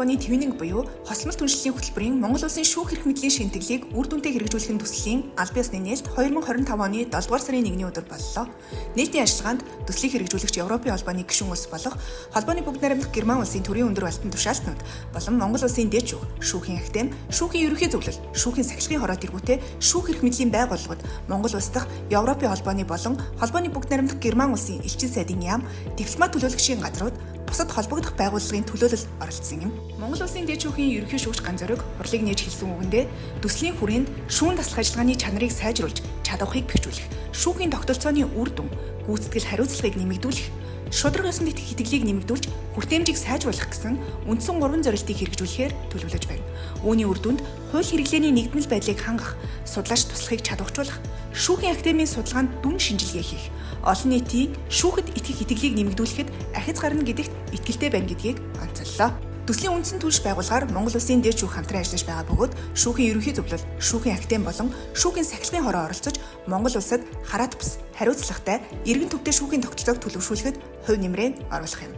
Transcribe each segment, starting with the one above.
холбооны Twinning буюу хосломол түншлэлийн хөтөлбөрийн Монгол Улсын шүүх эрх мэдлийн шимтгэлийг үр дүнтэй хэрэгжүүлэхин төслийн аль биесны нээлт 2025 оны 7 дугаар сарын 1-ний өдөр боллоо. Нээлтийн ажиллагаанд төслийг хэрэгжүүлэгч Европын холбооны гишүүн улс болох холбооны бүгд найрамдах Герман улсын төрийн өндөр алтан тушаалтнууд болон Монгол Улсын дээд шүүх, шүүхийн академи, шүүхийн ерөнхий зөвлөл, шүүхийн сахилгын хороо тэргүүтээ шүүх эрх мэдлийн байгууллагууд, Монгол улс дахь Европын холбооны болон холбооны бүгд найрамдах Герман улсын элчин сайдын яам, дипломат төлөөлөгчийн газрууд, бусад холбогдох байгууллагын төлөөлөл оролцсон юм. Монгол Улсын дээд шүүхийн ерөнхий шүүгч Ганзорог хурлыг нээж хэлсэн үгэндээ төслийн хүрээнд шүүн таслах ажиллагааны чанарыг сайжруулж чадварыг бэхжүүлэх, шүүхийн тогтолцооны үр дүн, гүйцэтгэл хариуцлагыг нэмэгдүүлэх, шударга ёсонд итгэх итгэлийг нэмэгдүүлж хүртээмжийг сайжруулах гэсэн үндсэн 3 зорилтыг хэрэгжүүлэхээр төлөвлөж байна. Үүний үр дүнд хууль хэрэглээний нэгдмэл байдлыг хангах, судлаач туслахыг чадварчуулах, шүүхийн академийн судалгаанд дүн шинжилгээ хийх, олон нийтийн шүүхэд итгэх итгэлийг нэмэгдүүлэхэд ахиц гарна гэдэгт итгэлтэй байна гэдгийг онцоллоо. Төслийн үндсэн түлш байгууллагаар Монгол Улсын дээд шүүх хамтран ажиллаж байгаа бөгөөд шүүхийн ерөнхий зөвлөл, шүүхийн академи болон шүүхийн сахилгын хороо оролцож Монгол улсад хараат бус, хариуцлагатай, эргэн төвтэй шүүхийн тогтолцоог төлөвшүүлэхэд хувь нэмрээ оруулах юм.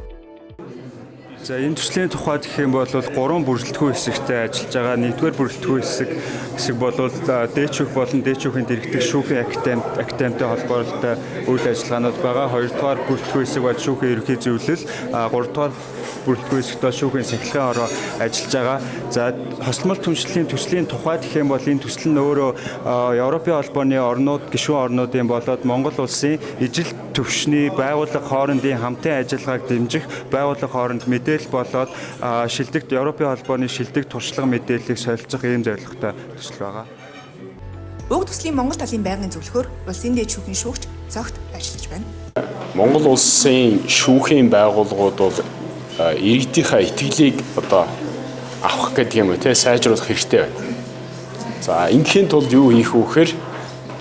За, энэ төслийн тухайд гэх юм бол гурван бүрэлдэхүүн хэсэгтэй ажиллаж байгаа. Нэгдүгээр бүрэлдэхүүн хэсэг бол дээд шүүх болон дээд шүүхийн дэргэдэх шүүхийн академитай холбоотой үйл ажиллагаанууд байгаа. Хоёрдугаар бүрэлдэхүүн хэсэг бол шүүхийн ерөнхий зөвлөл, гуравдугаар бүрэлдэхүүн хэсэгт бол шүүхийн сахилгын хороо ажиллаж байгаа. За, хосломол түншлэлийн төслийн тухайд гэх юм бол энэ төсөл нь өөрөө Европын холбооны орнууд, гишүүн орнуудын болоод Монгол улсын ижил түвшний байгууллага хоорондын хамтын ажиллагааг дэмжих, байгууллага хооронд мэдээлэл болоод шилдэг Европын холбооны шилдэг туршлага мэдээллийг солилцох ийм зорилготой төсөл байгаа. Уг төслийн Монгол талын байнгын зөвлөхөөр улсын дээд шүүхийн шүүгч Цогт ажиллаж байна. Монгол улсын шүүхийн байгууллагууд бол иргэдийнхаа итгэлийг одоо авах гэдэг юм уу те, сайжруулах хэрэгтэй байна. За, ингээхийн тулд юу хийх вэ гэхээр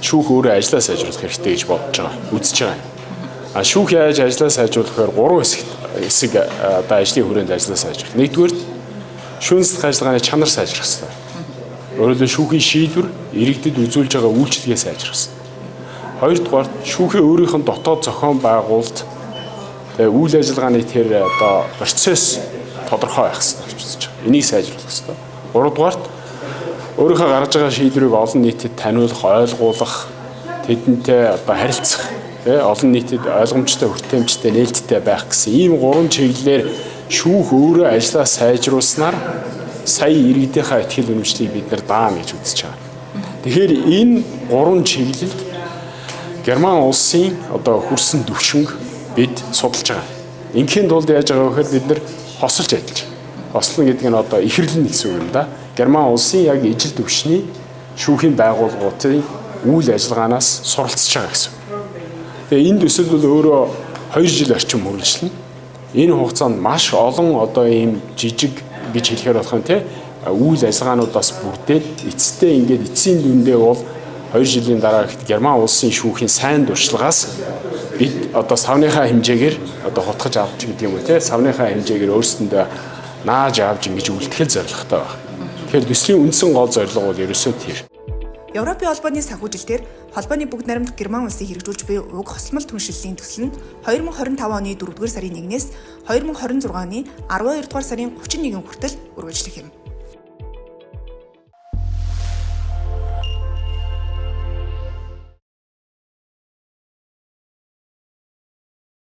шүүх өөрөө ажлаа сайжруулах хэрэгтэй гэж бодож байгаа, үзэж байгаа. А шүүх яаж ажлаа сайжруулах гэхээр гурван хэсэг одоо ажлын хүрээнд ажлаа сайжруулах. Нэгдүгээр, шүүн засах ажиллагааны чанар сайжрах хэрэгтэй. Өөрөөр хэлбэл, шүүхийн шийдвэр иргэдэд үзүүлж байгаа үйлчилгээ сайжрах хэрэгтэй. Хоёрдугаар, шүүхийн өөрийнх нь дотоод зохион байгуулалт, тэгээ үйл ажиллагааны тэр одоо процесс тодорхой байх хэрэгтэй гэж үзэж байгаа. Энийг сайжруулах хэрэгтэй. Гуравдугаарт, өөрийнхөө гаргаж байгаа шийдвэрийг олон нийтэд таниулах, ойлгуулах, тэдэнтэй одоо харилцах, тэ, олон нийтэд ойлгомжтой, хүртээмжтэй, нээлттэй байх гэсэн ийм гурван чиглэлээр шүүх өөрөө ажлаа сайжруулснаар сая иргэдийнхаа итгэл үнэмшлийг бид нар даана гэж үзэж байгаа. Тэгэхээр энэ гурван чиглэлд Герман улсын одоо хүрсэн төвшинг бид судалж байгаа. Ингээхийн тулд яаж байгаа вэ гэхээр бид нар хосолж ажиллаж байгаа. Хослон гэдэг нь одоо ихэрлэн гэсэн үг юм да. Герман улсын яг ижил төвшний шүүхийн байгууллагуудын үйл ажиллагаанаас суралцж байгаа гэсэн. Тэгээ энэ төсөл бол өөрөө 2 жил орчим үргэлжлэнэ. Энэ хугацаанд маш олон одоо ийм жижиг гэж хэлэхээр болох юм те, үйл ажиллагаануудаас бүрдээд эцэстээ ингээд эцсийн дүндээ бол 2 жилийн дараа гэхэд Герман улсын шүүхийн сайн туршлагаас бид одоо савныхаа хэмжээгээр одоо хутгаж авч гэдэг юм уу те, савныхаа хэмжээгээр өөрсдөндөө нааж авч ингэж үлдэхэл зорилготой байна. Тэгэхээр төслийн үндсэн гол зорилго бол ерөөсөө тэр. Европын холбооны санхүүжилтээр холбооны бүгд найрамдах Герман улсын хэрэгжүүлж буй уг хосломол түншлэлийн төсөл нь 2025 оны 4-р сарын 1-ээс 2026 оны 12-р сарын 31 хүртэл үргэлжлэх юм.